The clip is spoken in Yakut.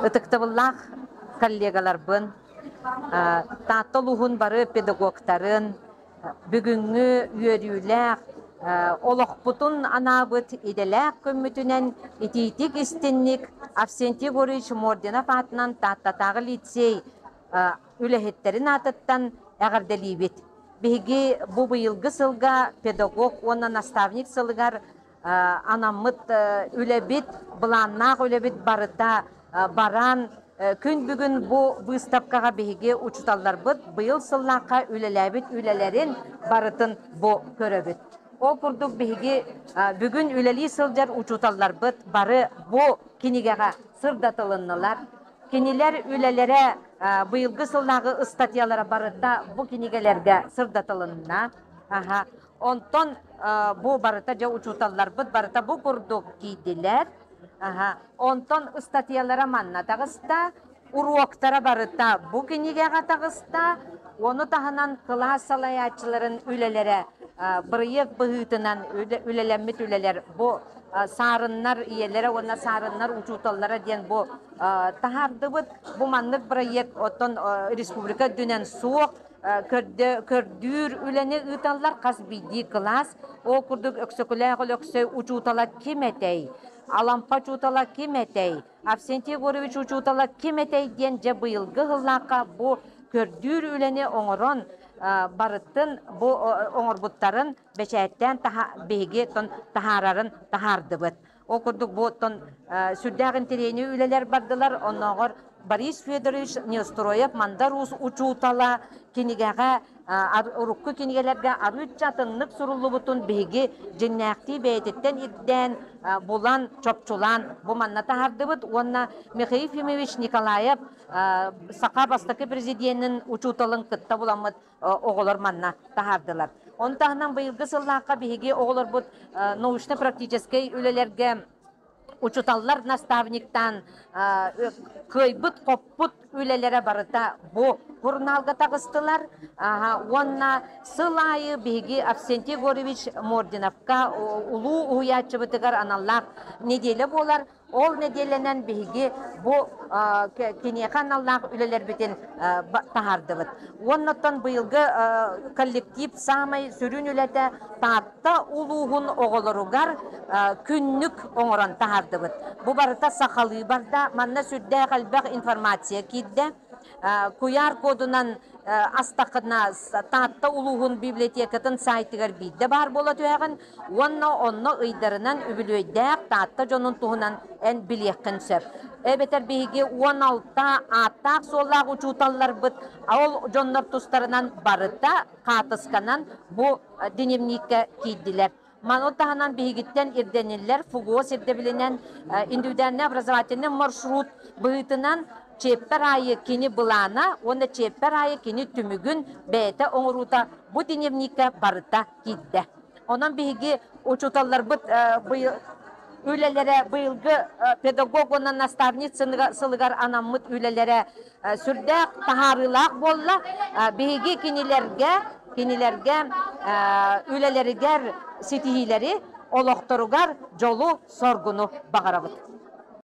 Ытыктабыллаах коллегаларбын, Таатта улууһун бары педагогтарын, бүгүҥҥү үөрүүлээх олохпутун анаабыт идэлээх күммүтүнэн итиитик истинник Авсентий Егорович Мординов аатынан Тааттатааҕы лицей үлэһиттэрин аатыттан эҕэрдэлиибит. Биһиги бу быйылгы сылга педагог уонна наставник сылыгар анаммыт үлэбит, былааннаах үлэбит барыта баран, күн бүгүн бу быыстапкаҕа биһиги учууталларбыт быйыл сыллаахха үлэлээбит үлэлэрин барытын бу көрөбүт. Ол курдук биһиги бүгүн үлэлии сылдьар учууталларбыт бары бу кинигэҕэ сырдатылыннылар. Кинилэр үлэлэрэ быйылгы сыллааҕы ыстатыйалара барыта бу кинигэлэргэ сырдатылынна. Аха. Онтон бу барыта дьэ учууталларбыт барыта бу курдук киирдилэр. Аха. Онтон ыстатыйалара манна таҕыста, уруоктара барыта бу кинигэҕэ таҕыста. Ону таһынан кылаас салайааччыларын үлэлэрэ бырайыак быһыытынан үлэлэммит үлэлэр бу саарыннар ийэлэрэ уонна саарыннар учууталлара диэн бу таһаардыбыт. Бу маннык бырайыак оттон республика үрдүнэн суох көрдүүр үлэни ыыталлар хас биирдии кылаас. Ол курдук Өксөкүлээх Өлөксөй учуутала ким этэй? Алампа учуутала ким этэй? Авсентий Егорович учуутала ким этэй диэн дьэ быйылгы сыллаахха бу көрдүүр үлэни оҥорон барытын бу оҥорбуттарын бэчээттээн биһиги таһаарарын таһаардыбыт. Ол курдук бу оттон сүрдээх интэриэһинэй үлэлэр бардылар. Оннооҕор Борис Федорович Неустроев Мандар Уус учуутала кинигэҕэ урукку кинигэлэргэ арыычча атыннык суруллубутун биһиги дьиҥнээхтии бэйэтиттэн ирдээн булан, чопчулаан бу манна таһаардыбыт уонна Михаил Ефимович Николаев саха бастакы президенин учууталын кытта буламмыт оҕолор манна таһаардылар. Ону таһынан быйылгы сыллаахха биһиги оҕолорбут научно-практическай үлэлэргэ учуталлар наставниктаан кыайбыт-хоппут үлэлэрэ барыта бу журналга таҕыстылар. Уонна сыл аайы биһиги Авсентий Егорович Мординовка улуу уһуйааччыбытыгар аналлаах неделя буолар. Ол нэдиэлэнэн биһиги бу киниэхэ аналлаах үлэлэрбитин таһаардыбыт. Уоннаттан быйылгы коллектив саамай сүрүн үлэтэ Таатта улууһун оҕолоругар күннүк оҥорон таһаардыбыт. Бу барыта сахалыы барда. Манна сүрдээх элбэх информация киирдэ. Куйаар кодунан астаххына Таатта улууһун библиотекатын сайтыгар биирдэ баар буола түһэҕин уонна онно ыйдарынан үбүлүөйдээх Таатта дьонун туһунан эн билиэххин сөп. Эбэтэр биһиги 16 ааттаах-суоллаах учууталларбыт ол дьоннор тустарынан барыта хаатысканан бу дневниккэ киирдилэр. Маны таһынан биһигиттэн ирдэниллэр ФГОС ирдэбилинэн индивидуальный образовательный маршрут быһыытынан чиэппэр аайы кини былаана уонна чиэппэр аайы кини түмүгүн бэйэтэ оҥоруута бу дневниккэ барыта киирдэ. Онон биһиги учууталларбыт үлэлэрэ быйылгы педагог уонна наставник сылыгар анаммыт үлэлэрэ сүрдээх таһаарыылаах буолла. Биһиги кинилэргэ кинилэргэ үлэлэригэр ситиһиилэри, олохторугар дьолу-соргуну баҕарабыт.